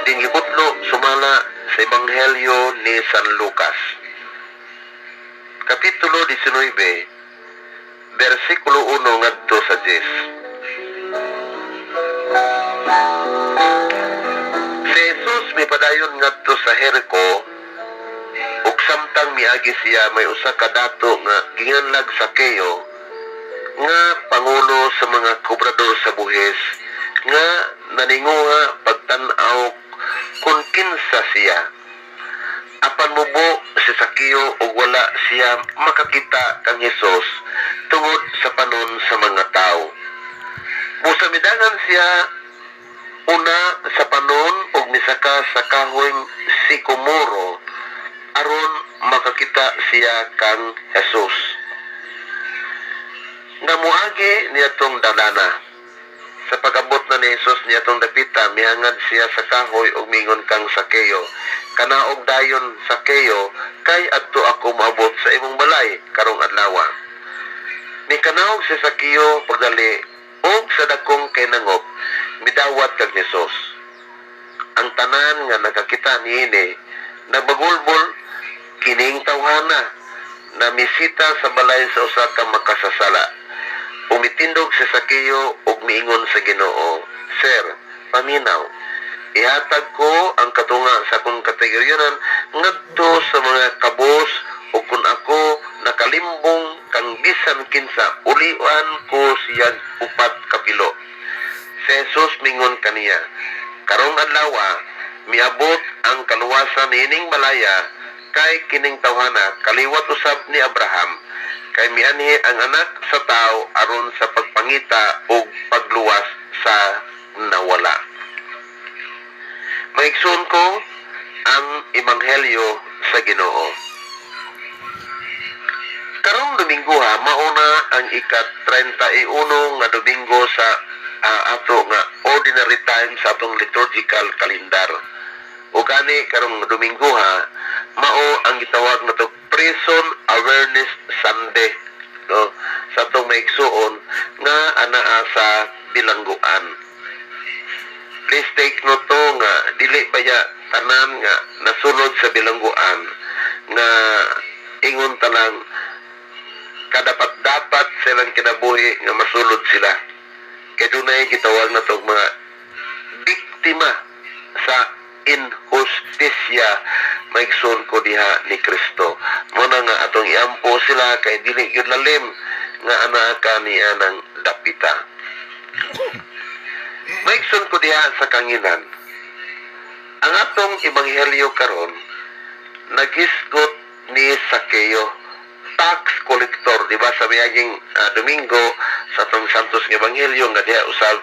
Diin gikutlo sumala sa Ebanghelyo ni San Lucas. Kapitulo 19, bersikulo 1 ngadto sa 10. Si Jesus mipadayon ngadto sa Jericho ug samtang miagi siya, may usa ka dato nga ginganlag Sakeo nga pangulo sa mga kobrador sa buhis nga naninguha pagtan-aw kung kinsa siya. Apan mubo si Sakeo ug wala siya makakita kang Hesus tungod sa panon sa mga tao. Busa midangan siya una sa panon ug misaka sa kahoy sikomoro aron makakita siya kang Jesus nga muagi niadtong dalana. Sa pag-abot na ni Jesus niadtong dapita, mihangad siya sa kahoy ug mingon kang Sakeo, "Kanaog dayon, Sakeo, kay adto ako moabot sa imong balay karong adlaw." Mikanaog si Sakeo pagdali ug sa dakong kainangop midawat kang Jesus. Ang tanan nga nakakita niini nagbagulbol, "Kining tawhana na misita sa balay sa usa ka makasasala." Umitindog si Sakeo ug miingon sa Ginoo, "Sir, paminaw. Ihatag ko ang katunga sa akong katigayunan ngadto sa mga kabos ug kung ako nakalimbong kang bisan kinsa, ulian ko siya upat kapilo." Si Jesus mingon kaniya, "Karong adlaw miabot ang kaluwasan niining balaya kay kining tawhana kaliwat usab ni Abraham, kay mianhi ang Anak sa Tao aron sa pagpangita ug pagluwas sa nawala." Maigsoon ko, ang ebanghelyo sa Ginoo. Karong Domingo ha, mauna ang ika-31 nga Domingo sa ato nga ordinary time sa atong liturgical calendar. O gani karong Domingo ha, mao ang gitawag na to Prison Awareness Sunday, no, sa atong maigsuon nga anaa sa bilangguan. Please take note to nga dili baya tanan nga nasulod sa bilangguan nga ingon talang kadapat dapat silang kinabuhi nga masulod sila. Kay dunay gitawag na tog mga biktima sa inhustisya, maigsoon ko diha, ni Kristo. Mao na nga atong iampo sila kay dili gyud lalim nga anaa ka niya ng dapita. Maigsoon ko diha sa kanginan, ang atong ebanghelyo karon nagisgot ni Sakeo, tax collector, di ba, sa miaging Domingo sa atong Santos nga Ebanghelyo nga diha usab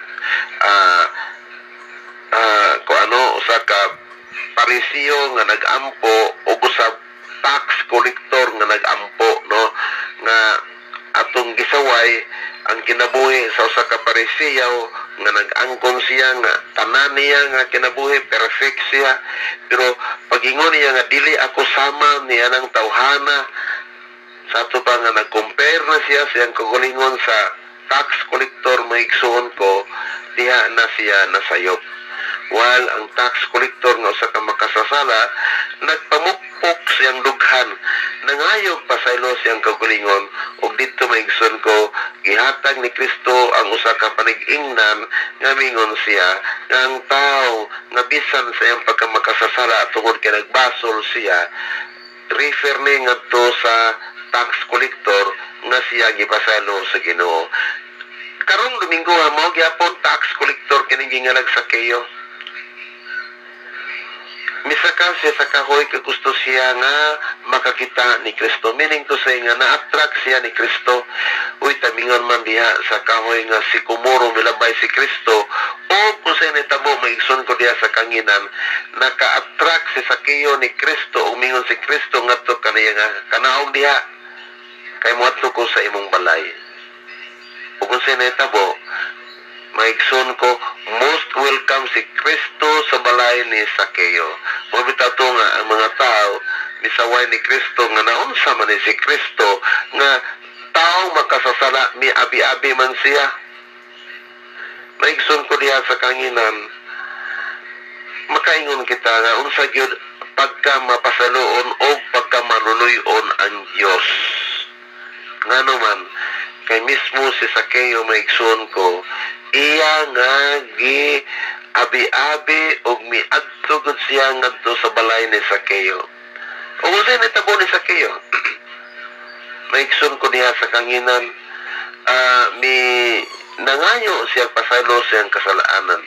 kung ano, usa ka Parisiyo nga nag-ampo o usab tax collector nga nag-ampo, no, nga atong gisaway ang kinabuhi sa usa ka Parisiyaw nga nag-angkon siya nga tanan niya nga kinabuhi perfect siya, pero pagingon niya nga dili ako sama niya ng tawhana, sa ato pa nga nag-compare na siya siyang kaugalingon sa tax collector, maigsuon ko, diha na siya nasayop. While ang tax collector nga usa ka makasasala, nagpamukpok siyang dughan, nangayog pasaylo siyang kaugalingon, ug didto, maigsoon ko, gihatag ni Kristo ang usa ka panig-ingnan nga mingon siya nga ang tao nga bisan sa iyang pagkamakasasala tungod kay nagbasol siya, refer ni ngadto sa tax collector nga siya gipasaylo sa Ginoo. Karong Domingo ha, mao gyapon tax collector kining gingalag Sakeo. Misaka siya sa kahoy kay gusto siya nga makakita ni Kristo. Meaning to say nga na-attract siya ni Kristo. Uy, tamingon man diha sa kahoy nga sikomoro milabay si Kristo. O kung sa nitabo, maigsoon ko diha sa kanginan, naka-attract si Sakeo ni Kristo ug mingon si Kristo ngadto kaniya nga, "Kanaog diha kay moadto ko sa imong balay." Ug kung sa nitabo, maigsoon ko, most welcome si Kristo sa balay ni Sakeo. Mao bitaw to nga ang mga tao misaway ni Kristo nga naunsa man ni si Kristo nga tao makasasala, mi abi-abi man siya. Maigsoon ko diha sa kanginan, Makaingon kita nga unsa gyud pagka mapasaluon o pagka maluluyon ang Dios. Ngano man kay mismo si Sakeo, maigsoon ko, iya nga gi abi-abi og miadto gud siya ngadto sa balay ni Sakeo. Ug unsay nitabo ni Sakeo, maigsoon ko, diha sa kanginan? Mi nangayo siya pasaylo siyang kasalanan.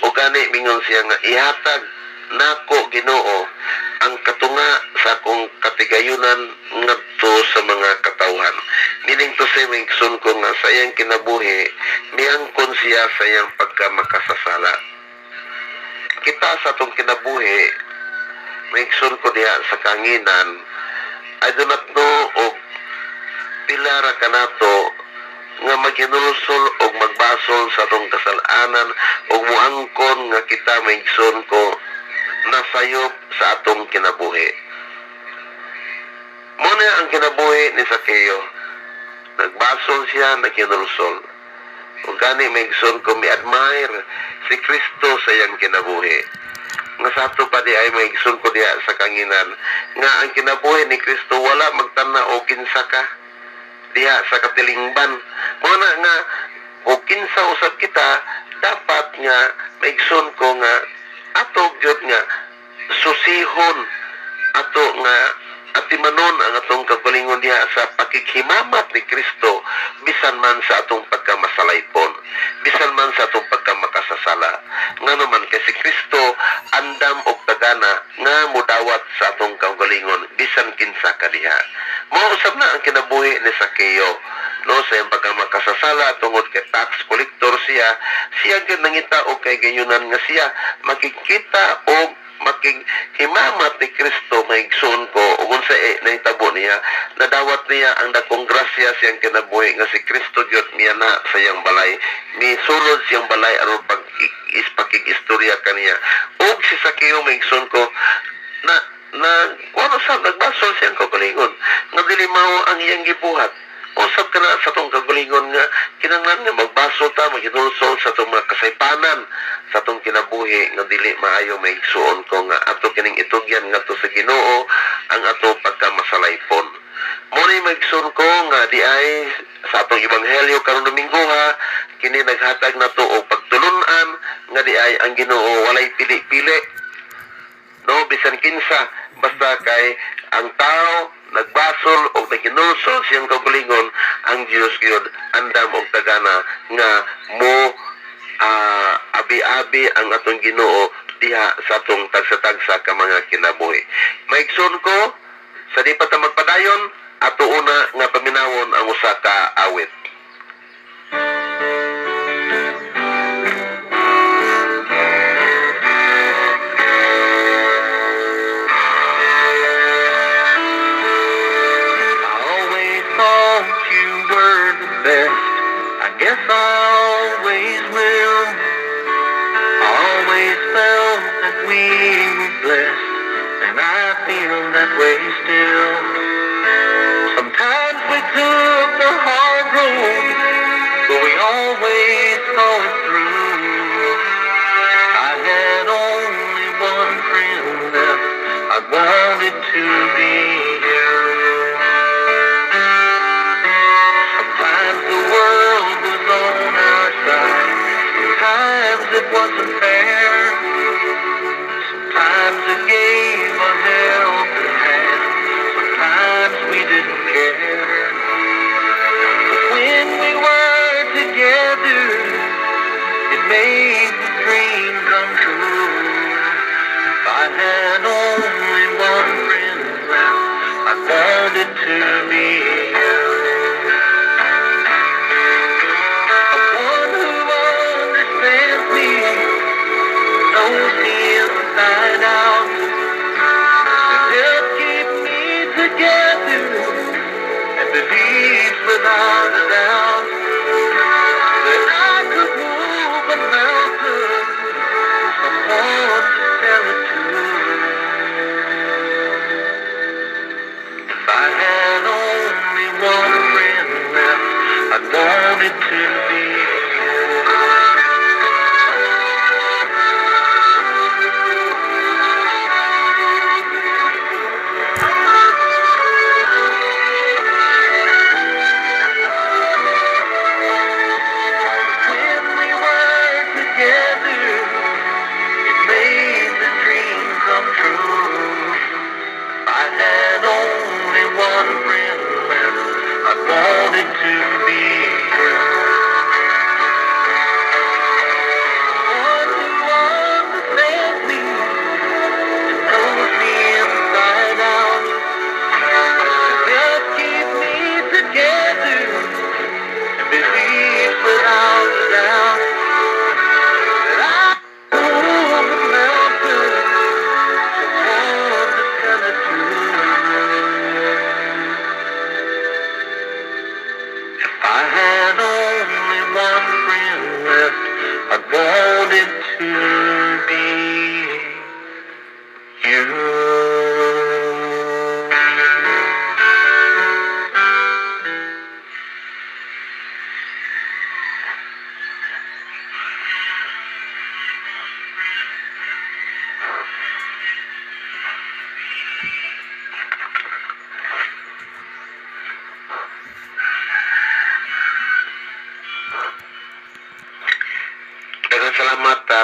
O gani mingon siya nga ihatag nako, Ginoo, ang katunga sa akong katigayunan ngadto sa mga katawhan. Meaning to say, maigsoon ko, nga sa iyang kinabuhi, miangkon siya sa iyang pagkamakasasala. Kita sa atong kinabuhi, maigsoon ko, diha sa kanginan, I do not know og pila ra kanato nga maghinulsol og magbasol sa atong kasalanan og muangkon nga kita, maigsoon ko, nasayop sa atong kinabuhi. Mao na ang kinabuhi ni Sakeo. Nagbasol siya, naghinulsol. Ug gani, maigsoon ko, mi-admire si Kristo sa iyang kinabuhi. Nga sa ato pa di ay, maigsoon ko, diha sa kanginan, nga ang kinabuhi ni Kristo wala magtana o kinsa ka diha sa katilingban. Mao na nga o kinsa usab kita, dapat nga, maigsoon ko, nga ato gyud nga susihon, ato nga atimanon ang atong kagalingon diha sa pakighimamat ni Kristo bisan man sa atong pagkamasalaypon, bisan man sa atong pagkamakasasala. Ngano man kay si Kristo andam og tagana nga mudawat sa atong kaugalingon bisan kinsa ka diha. Mao usab na ang kinabuhi ni Sakeo, no, sa iyang pagkamakasasala tungod kay tax collector siya. Siya gyud nangita og kahigayunan nga siya makikita og makighimamat ni Kristo, maigsoon ko. Ug unsa eh, nahitabo niya? Nadawat niya ang dakong grasya siyang kinabuhi nga si Kristo gyud miyana sa iyang balay, misulod siyang balay aron pag ispakig-istorya kaniya. Ug si Sakeo, maigsoon ko, na na kuno sa nagbasol siyang kaugalingon nga dili mao ang iyang gibuhat. Usab ka na sa atong kaugalingon nga kinahanglan nga magbasol ta, maghinulsol sa atong mga kasaypanan sa atong kinabuhi nga dili maayo, maigsuon ko, nga ato kining itugyan ngadto sa Ginoo ang ato pagkamasalaypon. Mao ni, maigsoon ko, nga di ay sa atong ebanghelyo karon Domingo ha, kini naghatag nato og pagtulun-an nga di ay ang Ginoo walay pili-pili, no, bisan kinsa basta kay ang tao nagbasol o naghinulsol siyang kaugalingon, ang Dios gyud andam og tagana nga mo abi-abi ang atong Ginoo diha sa atong tagsa-tagsa ka mga kinabuhi. Maigsoon ko, sa di pa ta magpadayon, ato una nga paminawon ang usa ka awit. I always thought you were the best. I guess I always will. I always felt that we were blessed, and I feel that way still. Sometimes we took the hard road, but we always saw it through. I had only one friend left. I wanted to be you. Sometimes the world was on our side. Sometimes it wasn't fair. Sometimes it gave a helping hand. Sometimes we didn't care. But when we were together, it made the dream come true. If I had only one friend left, I wanted to be you. The one who understands me, knows me inside out, to help keep me together, and believes without a doubt that I could move a mountain, someone to tell it to. If I had only one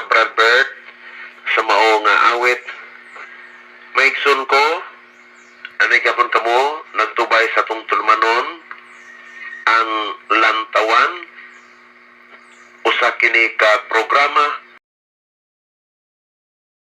Brad Bert, sa mao nga awit. Maigsoon ko, anay gapon kamo nagtubay sa atong tulumanon, ang Lantawan. Usa kini ka programa